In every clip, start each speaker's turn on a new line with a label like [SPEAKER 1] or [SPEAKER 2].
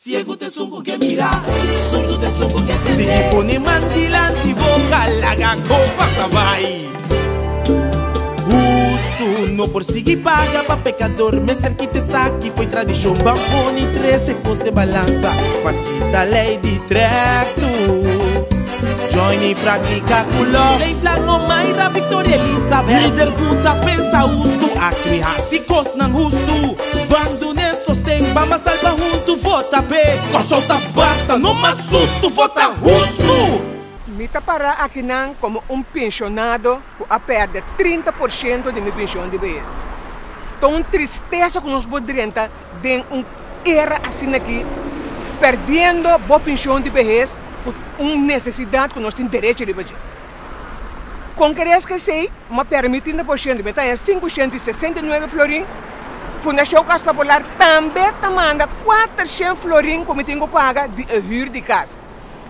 [SPEAKER 1] Siegu ta esun ku ke mira, surdu ta esun ku ke tende. Sigui pone man dilanti boka, laga ko pasa bai. Hustu no por sigui paga pa pekador, mester kita esaki fo'i tradishon. Ban pone trese kos den balansa, pa kita lei di trèktu. Join i praktika ku lò. Lei flan Omaira Victoria Elizabeth. Lider ku ta pensa hustu, akri hasi kosnan hustu. Ban dun'e sosten, ban mas salba huntu, vota p'e. Kòrsou ta basta, no mas sustu, vota hustu!
[SPEAKER 2] Mi ta para akinan komo un penshonado ku a pèrdè 30 por shento di mi penshon di behes. Ta un tristesa ku nos por drenta den un era asina aki pèrdiendo bo penshon di behes ku un nesesidat ku nos tin derecho riba dje. Kon keres ku esei? Mi a pèrdè mi 30 por shento, mi ta haña 569 florin. Fundashon Kas Popular tambe ta manda 400 florin ku mi tin ku paga di e hür di kas.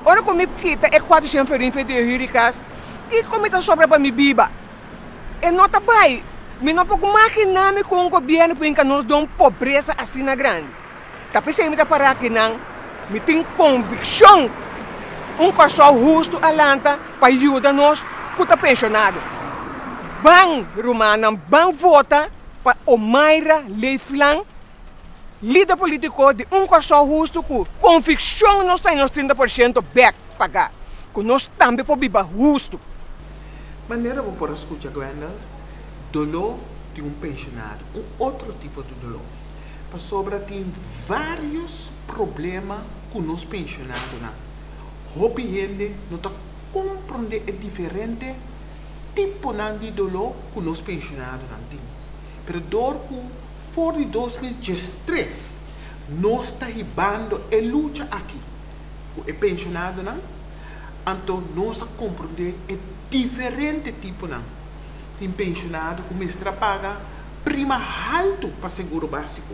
[SPEAKER 2] Ora ku mi kita e 400 florin for di e hür di kas, kiko mi ta sobra pa mi biba? E no ta bai. Mi no por imaginá mi kon gobièrnu por hinka nos den un pobresa asina grandi. Ta p'esei mi ta pará akinan. Mi tin konvikshon un Kòrsou hustu a lanta pa yuda nos ku ta penshonado. Ban, rumannan, ban vota pa Omayra Leeflang, lider polítiko di un Kòrsou hustu ku konvikshon nos ta nos 30% bèk pagá, ku nos tambe por biba hustu.
[SPEAKER 3] Manera bo por a skucha Gwendel, doló di un penshonado, un otro tipo di doló. Pasobra tin vários problema ku nos penshonadonan. Hopi hende no ta komprondé e diferente tiponan di doló ku nos penshonadonan tin. Pero dor ku for di 2013 nos ta hibando e lucha aki ku e penshonadonan, anto nos a komprondé e diferente tiponan. Tin penshonado ku mester a paga prima haltu pa seguro básiko.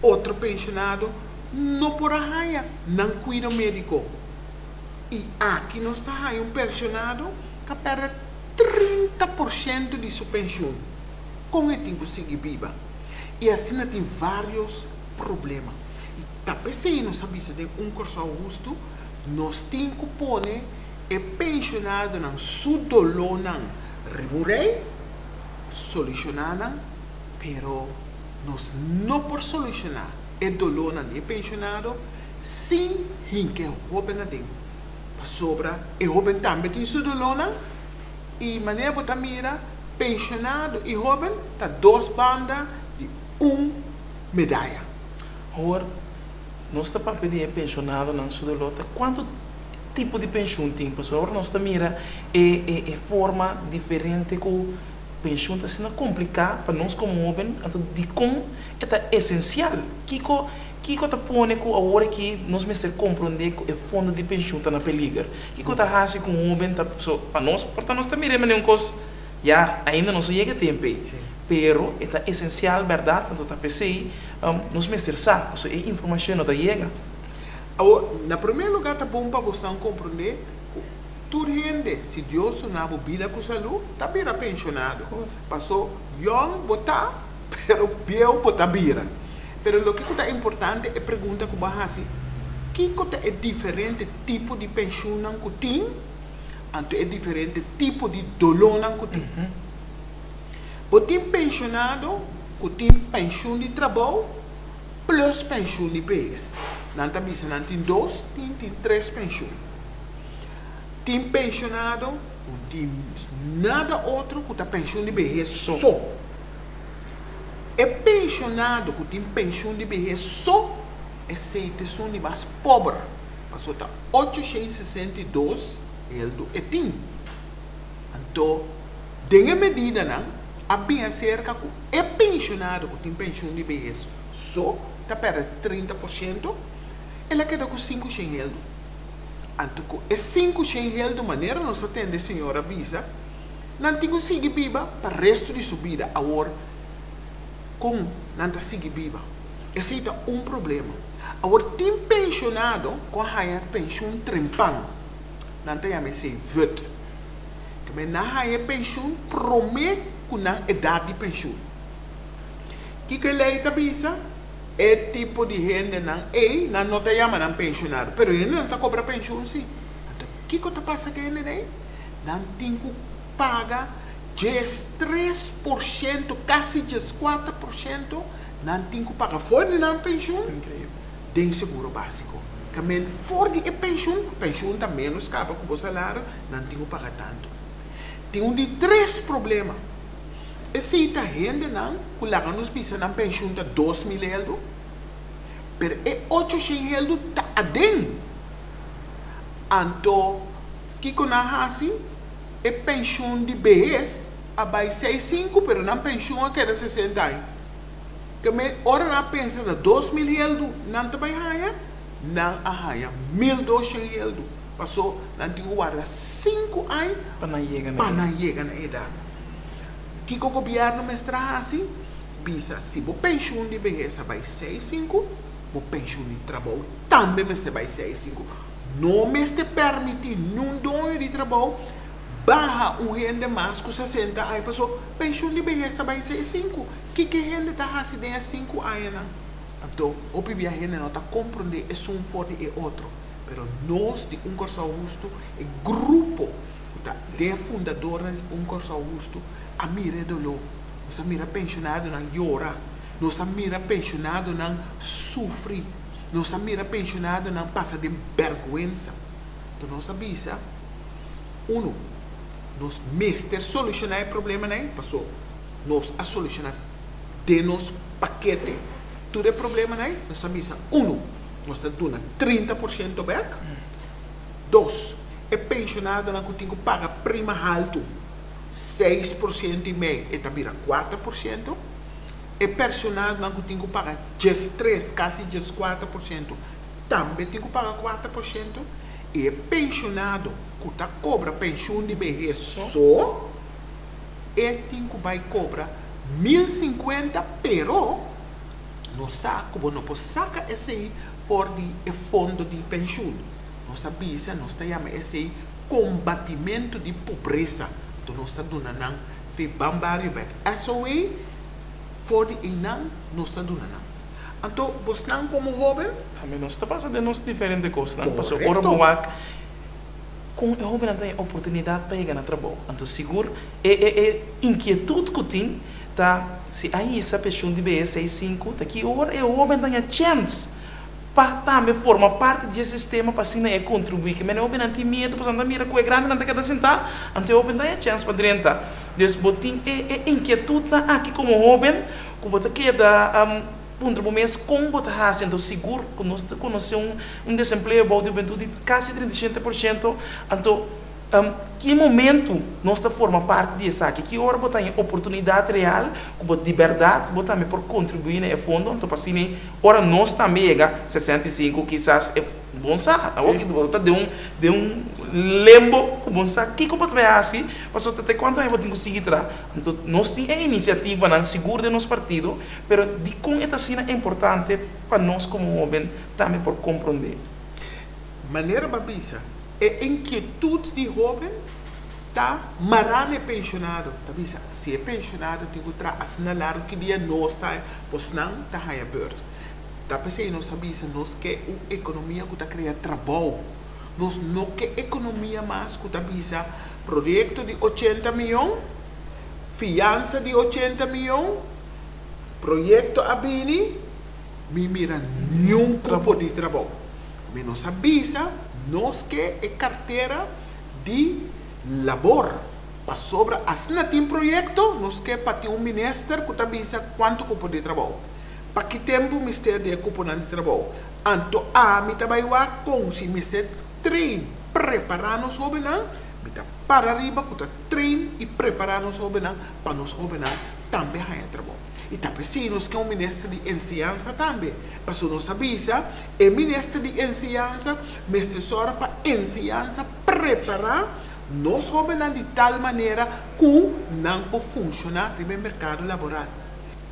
[SPEAKER 3] Otro penshonado no por a haña nan kuido médiko. I aki nos ta haña un penshonado ku a pèrdè 30% di su penshun. Kon e tin ku sigui biba? I asina tin vários problema. I ta p'esei nos a bisa den Un Kòrsou Hustu, nos tin ku pone e penshonadonan su dolónan riba un rei. Solushoná nan, pero nos no por solushoná e dolónan di e penshonado sin hinka e hóben aden, pasobra e hóben tambe tin su dolónan i manera bo ta mira penshonado i hóben ta dos banda di un medaya.
[SPEAKER 4] Awor, nos ta papia di e penshonadonan su doló, ta kuantu tipo di penshun tin? Pasobra ora nos ta mira e e forma diferente ku penshun ta asina kompliká pa nos komo hóben, anto dikon e ta esensial? Kiko kiko ta pone ku awor aki nos mester komprondé ku e fondo di penshun ta na peliger? Kiko ta hasi ku un hóben ta so pa nos por ta nos ta mira e manera un kos ya ainda nos no yega e tempu ei, pero e ta esensial bèrdat, anto ta p'esei nos mester sa pasobra e informashon no ta yega.
[SPEAKER 3] Awor, na promé lugá ta bon pa bosnan komprondé ku tur hende, si Dios duna bo bida ku salú, ta bira penshonado. Pasó yòn bo ta, pero bieu bo ta bira. Pero loke ku ta importante, e pregunta ku bo a hasi, Kiko ta e diferente tipo di penshunnan ku tin? Anto e diferente tipo di dolónan ku tin. Bo tin penshonado ku tin penshun di trabou, plus penshun di behes. Nan ta bisa nan tin dos, tin tin tres penshun. Tin penshonado ku tin nada otro ku ta penshun di behes so. E penshonado ku tin penshun di behes so, esei ta esun di mas pober, pasobra ta 862 heldu e tin. Anto den e medidanan a bin aserka ku e penshonado ku tin penshun di behes so ta pèrdè 30%, el a keda ku 500 heldu. Anto ku e 500 heldu, manera nos a tende e señor a bisa, nan tin ku sigui biba pa restu di su bida. Awor, kon nan ta sigui biba? Esei ta un problema. Awor, tin penshonado ku a haña penshun trempan. Nan ta yama esei vut. Keme nan haña e penshun promé ku nan edat di penshun. Kiko e lei ta bisa? E tipo di hendenan ei, nan no ta yama nan penshonado, pero hendenan ta kobra penshun sí. Anto kiko ta pasa ku e hendenan ei? Nan tin ku paga 13%, kasi 14% nan tin ku paga for di nan penshun den seguro básiko. Kamen for di e penshun, penshun ta ménos kaba ku bo salario, nan tin ku paga tantu. Tin un di tres problema. Esei ta hendenan ku laga nos bisa nan penshun ta 2000 heldu, pero e 800 heldu ta aden. Anto kiko nan hasi? E penshun di behes a bai seis sinku, pero nan penshun a keda 60 aña. Ke men ora nan a pensa ta 2000 heldu nan ta bai haña, nan a haña 1200 heldu. Paso nan tin ku warda 5 aña
[SPEAKER 4] pa nan yega na
[SPEAKER 3] pa nan yega na edat. Kiko gobièrnu mester a hasi? Bisa si bo penshun di behes a bai seis sinku, bo penshun di trabou tambe mester bai seis sinku. No mester permití niun doño di trabou baha un hende mas ku 60 aña paso penshun di behes a bai seis sinku. Kiko e hende ta hasi den e 5 añanan? Anto hopi bia hende no ta komprondé esun for di e otro. Pero nos di Un Kòrsou Hustu, e grupo ku ta den e fundadornan di Un Kòrsou Hustu, a mira e doló. Nos a mira penshonadonan yora. Nos a mira penshonadonan sufri. Nos a mira penshonadonan pasa den bèrgwensa. Anto nos a bisa, unu, nos mester solushoná e problemanan ei, paso nos a solushoná den nos pakete tur e problemanan ei. Nos a bisa, unu, nos ta duna 30% bèk. Dos, e penshonadonan ku tin ku paga prima haltu, 6,5%, e ta bira 4%. E personadonan ku tin ku paga 13, kasi 14%, tambe tin ku paga 4%. I e penshonado ku ta kobra penshun di behes so, e tin ku bai kobra 1050, pero nos sa ku bo no por saka esei for di e fondo di penshun. Nos a bisa, nos ta yama esei kombatimentu di pobresa. Anto nos ta duna nan fe ban bario bèk. SOA, for di einan nos ta duna nan. Anto bosnan komo hóben?
[SPEAKER 4] Tambe nos ta pasa den nos diferente kosnan. Pasobra ora bo wak kon e hóbennan ta haña oportunidat pa yega na trabou. Anto sigur e e e inkietut ku tin ta si a hisa penshun di behes seis sinku ta ki ora e hóben ta haña chèns pa tambe forma parti di e sistema pa asina e kontribuí. Ke mene hóbennan tin miedu pasobra nan ta mira ku e grandinan ta keda sentá anto e hóben ta haña chèns pa drenta. Dus bo tin e e inkietutnan aki komo hóben ku bo ta keda puntra bo mes kon bo ta hasi. Anto sigur ku nos ta konosé un un desempleo bou di hubentut di kasi 37%, anto ki momentu nos ta forma parti di esaki? Ki ora bo ta haña oportunidat real ku bo di bèrdat bo tambe por kontribuí na e fondo? Anto pa asina ora nos tambe yega 65 kisas e bon sa awor ki bo ta den un den un lembo ku bon sa kiko bo ta bai hasi pasobra ta te kuantu aña bo tin ku sigui traha. Anto nos tin e inisiativanan sigur den nos partido pero dikon e ta asina importante pa nos komo hoben tambe por komprondé?
[SPEAKER 3] Manera bo a bisa, e inkietut di hoben ta mará na e penshonado. Ta bisa, si e penshonado tin ku traha asina largu ki dia nos ta bosnan ta haña bùrt. Ta p'esei nos a bisa nos ke un ekonomia ku ta krea trabou. Nos no ke ekonomia mas ku ta bisa proyekto di 80 mion, fiansa di 80 mion, proyekto a bini, mi mira niun kupo di trabou. Mi nos a bisa nos ke e kartera di labor pasobra asina tin proyekto nos ke pa tin un minister ku ta bisa kuantu kupo di trabou, pa ki tempu mester di e kuponan di trabou. Anto ami ta bai wak kon si mester train, prepará nos hóbennan, mi ta para riba ku ta train i prepará nos hóbennan pa nos hóbennan tambe haña trabou. I ta p'esei nos ke un minister di enseñansa tambe, pasobra nos a bisa e minister di enseñansa mester sòru pa enseñansa prepará nos hóbennan di tal manera ku nan por funshoná riba e merkado laboral.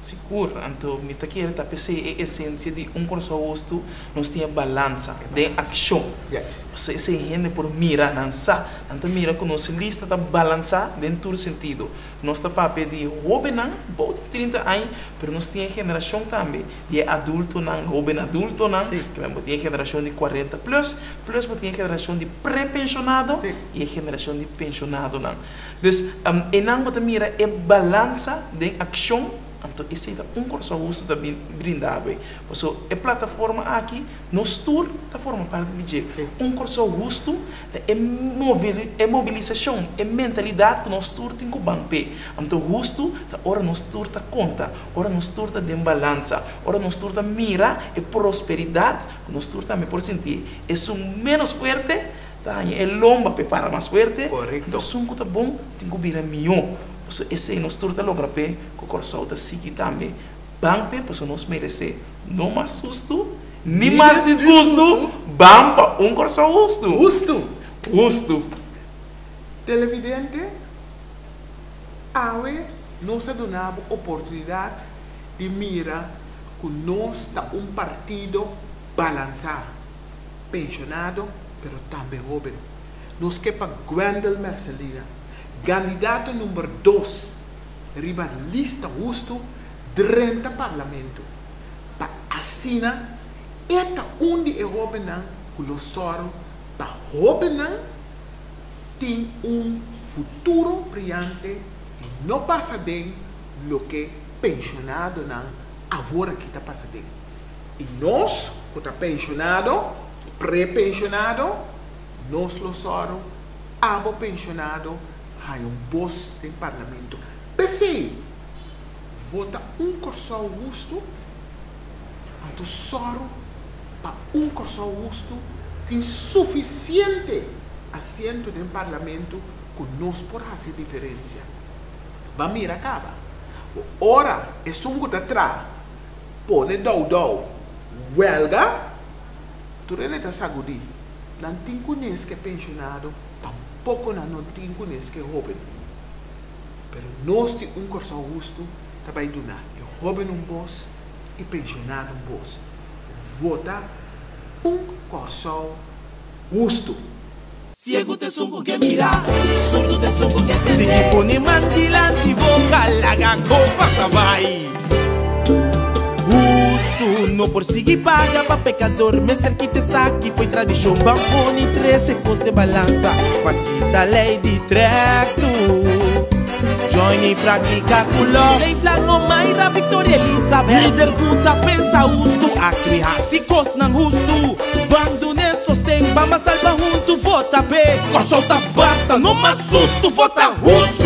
[SPEAKER 4] Sigur, anto mi ta kere ta p'esei e esensia di Un Kòrsou Hustu, nos tin e balansa den akshon. Pasobra esei hende por mira, nan sa, nan ta mira ku nos lista ta balansá den tur sentido. Nos ta papia di hóbennan bou di 30 aña, pero nos tin e generashon tambe di e adultonan, hóben adultonan, ke men bo tin e generashon di 40 plus, plus bo tin e generashon di pre-penshonado i e generashon di penshonadonan. Dus, einan bo ta mira e balansa den akshon, anto esei ta un Kòrsou Hustu ta bin brinda awe. Paso e plataforma aki, nos tur ta forma parti di dje. Un Kòrsou Hustu ta e e mobilisashon, e mentalidat ku nos tur tin ku ban p'e. Anto hustu ta ora nos tur ta konta, ora nos tur ta den balansa, ora nos tur ta mira e prosperidat ku nos tur tambe por sinti. Esun ménos fuerte Ta haña e lomba p'e para mas fuerte.
[SPEAKER 3] Korekto.
[SPEAKER 4] Anto esun ku ta bon tin ku bira mihó. Pasobra esei nos tur ta logra p'e ku Kòrsou ta sigui tambe ban p'e pasobra nos meresé no mas sustu ni mas disgustu, ban pa un Kòrsou hustu.
[SPEAKER 3] Hustu.
[SPEAKER 4] Hustu.
[SPEAKER 3] Televidente, awe nos a duna bo oportunidat di mira ku nos ta un partido balansá. Penshonado pero tambe hóben. Nos ke pa Gwendell Mercelina, gandidato number dos riba lista hustu drenta parlamento pa asina e ta un di e hóbennan ku lo sòru pa hóbennan tin un futuro briante i no pasa den loke penshonadonan awor aki ta pasa den. I nos ku ta penshonado, pre-penshonado, nos lo sòru abo penshonado haña un bos den parlamento. P'esei, vota un Kòrsou hustu, anto sòru pa un Kòrsou hustu tin sufisiente asiento den parlamento ku nos por hasi diferensia. Ban mira kaba, ku ora esun ku ta traha Pone dou dou welga, tur hende ta sagudí. Nan tin ku nes ke penshonado, tampoko nan no tin ku nes ke hóben. Pero nos di Un Kòrsou Hustu ta bai duna e hóben un bos i penshonado un bos. Vota Un Kòrsou Hustu!
[SPEAKER 1] Siegu ta esun ku ke mira, surdu ta esun ku ke tende. Sigui pone man dilanti boka, laga ko pasa bai. Hustu no por sigui paga pa pekador, mester kita esaki fo'i tradishon. Ban pone trese kos den balansa, pa kita lei di trèktu. Join i praktika ku lò. Lei Blanco, Mayra, Victoria, Elizabeth. Lider ku ta pensa hustu, akri hasi kosnan hustu. Ban dun'e sosten, ban mas salba huntu, vota p'e. Kòrsou ta basta, no mas sustu, vota hustu!